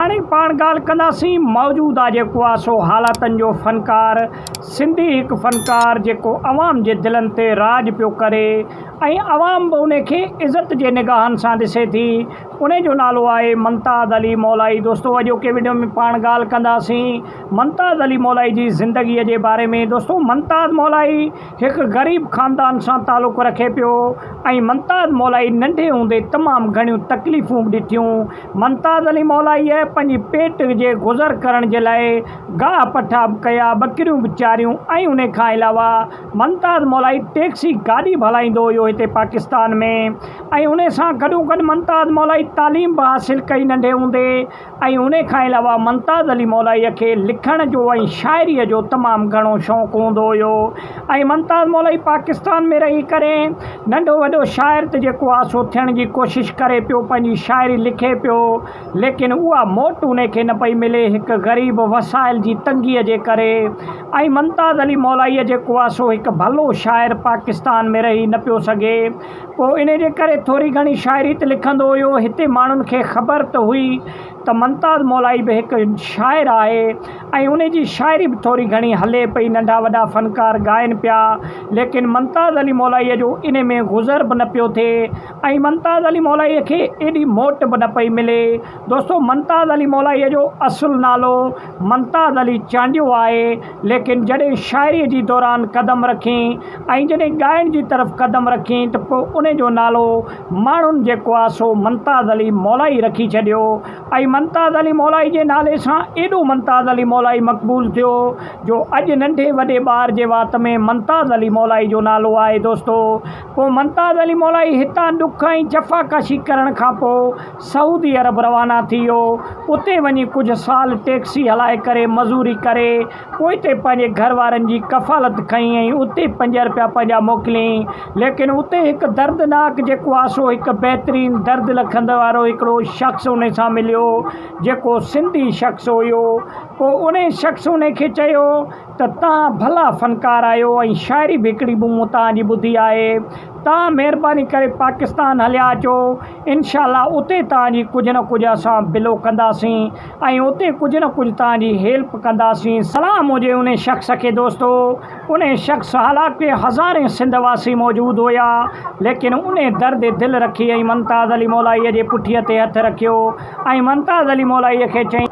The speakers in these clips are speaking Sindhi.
هاڻي پاڻ ڳالهه ڪنداسين موجوده جيڪو آ سو حالاتن جو فنڪار سنڌي هڪ فنڪار جيڪو عوام جي دلن تي راڄ پيو ڪري ۽ عوام به ان کي عزت جي نگاهن سان ڏسي ٿي ان جو نالو آهي ممتاز علي مولائي دوستو اڄوڪي وڊيو ۾ پاڻ ڳالهه ڪنداسين ممتاز علي مولائي جي زندگي جي باري ۾ دوستو ممتاز مولائي هڪ غريب خاندان سان تعلق رکي پيو ۽ ممتاز مولائي ننڍي هوندي تمام گهڻيون تڪليفون به ڏٺيون ممتاز علي مولائيء پنهنجي پيٽ جي گذر ڪرڻ جي لاء گاهه پٺا به ڪيا، ٻڪريون به چاريون ۽ ان کان علاوه ممتاز مولائي ٽيڪسي گاڏي به هلائيندو هيو هتي پاڪستان ۾ ۽ ان سان گڏوگڏ ممتاز مولائي تعليم به حاصل ڪئي ننڍي هوندي ۽ ان کان علاوه ممتاز علي مولائيء کي لکڻ جو ۽ شاعريء جو تمام گهڻو شوق هوندو هيو ۽ ممتاز مولائي پاڪستان ۾ رهي ڪري ننڍو وڏو شاعر ته جيڪو آ سو ٿيڻ جي ڪوشش ڪري پيو پنهنجي شاعري لکي پيو ليڪن اها موٽ ان کي نه پئي ملي هڪ غريب وسائل جي تنگيء جي ڪري ۽ ممتاز علي مولائيء جيڪو آ سو هڪ ڀلو شاعر پاڪستان ۾ رهي نه پيو سگهي پوء ان جي ڪري ٿوري گهڻي شاعري ته لکندو هيو هتي ماڻهن کي خبر ته هئي ته ممتاز مولائي به هڪ شاعر آهي ۽ ان جي شاعري به ٿوري گهڻي هلي پئي ننڍا وڏا فنڪار ڳائن پيا ليڪن ممتاز علي مولائيء جو ان ۾ گذر به نه پيو ٿئي ۽ ممتاز علي مولائيء کي ايڏي موٽ به نه پئي ملي دوستو ممتاز علي مولائيء جو اصل نالو ممتاز علي چانڊيو آهي ليڪن جڏهن شاعريء جي دوران قدم رکين ۽ جڏهن ڳائڻ جي طرف قدم رکين ته پوء ان جو نالو ماڻهن جيڪو آهي سو ممتاز علي مولائي رکي ڇڏيو ۽ ممتاز علي مولائي جي نالي سان ايڏو ممتاز علي مولائي مقبول ٿيو جو اڄ ننڍي وڏي ٻار جي وات ۾ ممتاز علي مولائي جو نالو آهي دوستو پوء ممتاز علي مولائي هتان ڏک ۽ جفاڪشي ڪرڻ کان پوء سعودي عرب روانا ٿي ويو اتي وڃي ڪجهه سال ٽيڪسي هلائي ڪري مزوري ڪري پوئتي پنهنجي گهر وارن جي ڪفالت کنئي ۽ اتي 5 رپيا پنهنجا موڪليائين ليڪن اتي هڪ دردناڪ جيڪو آ سو هڪ بهترين درد لکندڙ وارو هڪڙو شخص ان سان مليو جيڪو سنڌي شخص هيو پوء ان شخص ان کي چيو ته تان ڀلا فنڪار آهيو ۽ شاعري به هڪڙي مون تان جي ٻڌي آهي تان مهرباني ڪري پاڪستان هليا اچو انشاء الله اتي تان جي ڪجهه نه ڪجهه اسان بلو ڪنداسين ۽ اتي ڪجهه نه ڪجهه تان جي هيلپ ڪنداسين سلام هجي انهي شخص کي دوستو انهي شخص حالانڪه هزارين سنڌ واسي موجود هيا ليڪن انهي درد دل رکي ۽ ممتاز علي مولائي جي پٺيء تي هٿ رکيو ۽ ممتاز علي مولائي کي چئي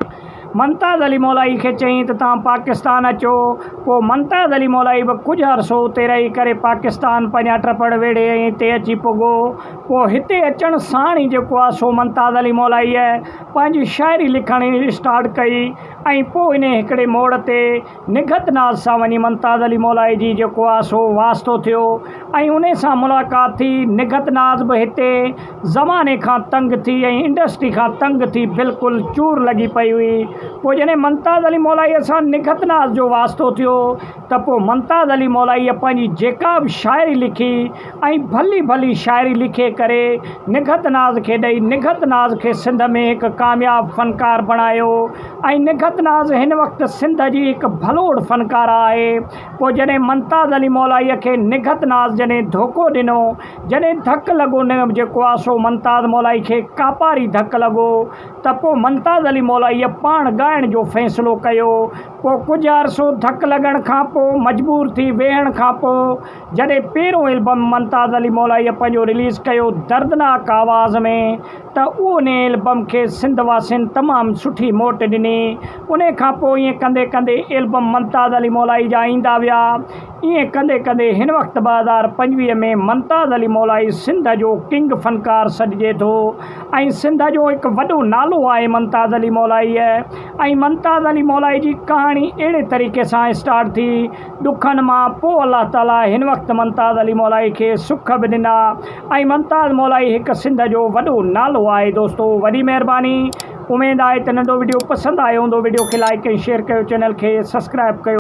ممتاز علي مولائي کي چيائين ته توهان پاڪستان اچو. پوء ممتاز علي مولائي به ڪجهه عرصو اتي رهي ڪري پاڪستان پنهنجا ٽپڙ ويڙهي ۽ هتي اچي پڳو. پوء هتي اچڻ ساڻ ئي جيڪو آهي سو ممتاز علي مولائيء پنهنجي شاعري لکڻ اسٽارٽ ڪئي ۽ پوء انهيء هڪڙي موڙ تي نگهت ناز سان وڃي ممتاز علي مولائي جي جيڪو آ سو واسطو ٿيو ۽ انهي سان ملاقات ٿي. نگهت ناز به هتي زماني کان تنگ ٿي ۽ انڊسٽري کان تنگ ٿي بلڪل چور لڳي پئي هئي. پوء جڏهن ممتاز علي مولائيء سان نگهت ناز جو واسطو ٿيو ته پوء ممتاز علي مولائيء پنهنجي جيڪا به شاعري لکي ۽ ڀلي ڀلي شاعري لکي ڪري نگهت ناز کي ڏئي نگهت ناز کي سنڌ ۾ هڪ ڪامياب فنڪار بڻايو. ۽ نگهت ناز هن وقت سنڌ جي هڪ ڀلوڙ فنڪاره آهي. پوء جڏهن ممتاز علي مولائيء کي نگهت ناز جڏهن ڌوڪو ڏنو، جڏهن ڌڪ لڳو نه جيڪو آ سو ممتاز مولائي کي ڪاپاري ڌڪ لڳو ته پوء ممتاز علي مولائيء پاڻ ڳائڻ جو فيصلو ڪيو. پوء ڪجهه عرصو ڌڪ لڳڻ کان پوء مجبور ٿي ويهڻ کان پوء جڏهن پهريون البم ممتاز علي مولائيء پنهنجو رليز ڪيو دردناڪ آواز ۾ ته انهي البم کي سنڌ واسين تمام سٺي موٽ ڏني. انهي کان پوء ائين ڪندي ڪندي البم ممتاز علي مولائي جا ايندا ويا. ائين ڪندي ڪندي هن وقت 2025 ۾ ممتاز علي مولائي سنڌ جو ڪنگ فنڪار سڏجي ٿو ۽ سنڌ جو هڪ وڏو نالو آهي ممتاز علي مولائي ۽ ممتاز علي مولائي جي ڪهاڻي اهڙي طريقي سان اسٽارٽ ٿي ڏکن مان پوء الله تعالي هن وقت ممتاز علي مولائي کي سک به ڏنا ۽ ممتاز مولائي هڪ سنڌ جو وڏو نالو آهي دوستو وڏي مهرباني اميد آهي ته ننڍو وڊيو پسند آيو هوندو وڊيو کي لائيڪ ۽ شيئر ڪيو چينل کي سسڪرائب ڪيو.